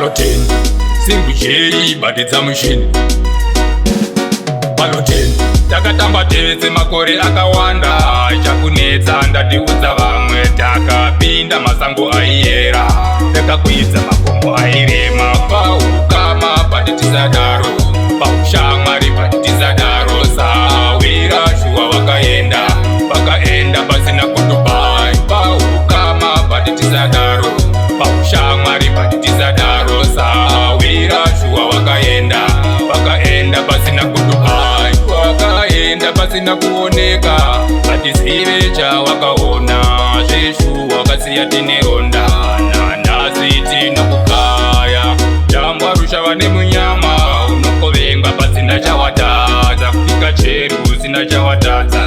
Palotin Single J batidza mushini. Palotin takatamba tese makore akawanda. Chakunetsa ndatiudza vamwe. Takapinda masango aiyera, takakwidza makombo airema. Paukama pati tisadaro, paushamwari pati tisadaro. Sawira shuwa vakaenda, vakaenda pasina goodbye. Paukama pati tisadaro, paushamwari pati tisadaro. Sawira shuwa vakaenda, vakaenda pasina goodbye. Vakaenda pasina kuoneka, hatizive chawakaona. Zveshuwa wakasiya tine ronda, nanhasi tinokukaya. Jambwa rushava nemunyama, unokovengwa pasina chawatadza. Kupika cheru usina chawatadza,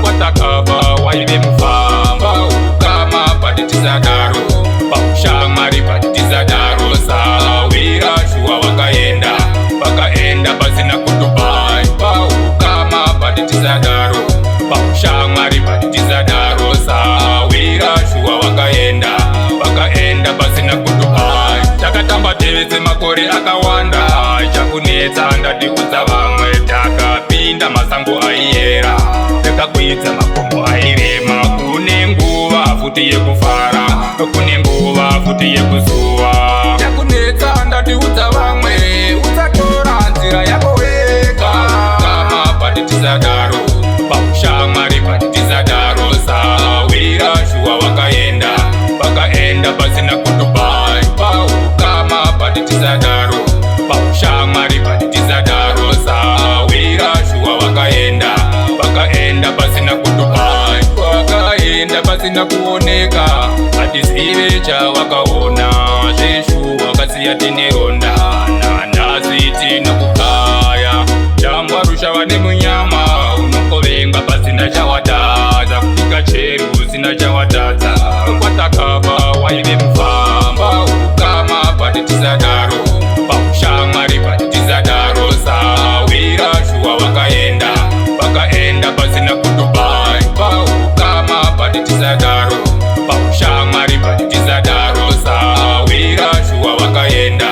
kwatakabva waive mufamba. Ukama pati tisadaro, paushamwari pati tisadaro. Sawira shuwa vakaenda, vakaenda pasina goodbye. Paukama pati tisadaro, paushamwari pati tisadaro. Sawira shuwa vakaenda, vakaenda pasina goodbye. Takatamba tese makore akawanda. Chakunetsa ndatiudza vamwe. Takapinda masango aiyera, takakwidza makombo airema. Kune nguva futi yekufara, kune nguva futi yekuzuva. Chakunetsa ndatiudza vamwe, usatora nzira yako wega. Kama pati tisadaro, paushamwari pati tisadaro. Sawira shuwa vakaenda, vakaenda pasina goodbye. Paukama pati tisadaro, paushamwari pati tisadaro. Sawira shuwa vakaenda, vakaenda pasina goodbye. Vakaenda pasina kuoneka, hatizive chawakaona. Zveshuwa wakasiya tine ronda, nanhasi tinokukaya. Jambwa rushava nemunyama, unokovengwa pasina chawatadza. Kupika cheru usina chawatadza, kwatakabva waive mufamba. Ukama pati tisadaro, paushamwari pati tisadaro. Sawira shuwa vakaenda, vakaenda pasina goodbye. Paukama pati tisadaro, paushamwari pati tisadaro. Sawira shuwa vakaenda,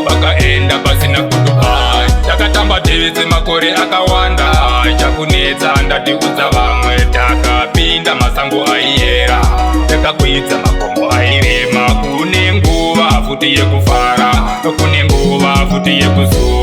vakaenda pasina goodbye. Takatamba tese makore akawanda. Chakunetsa ndatiudza vamwe. Takapinda masango aiyera, takakwidza makombo airema. Kune nguva futi yekufara, kune nguva futi yekuzuva.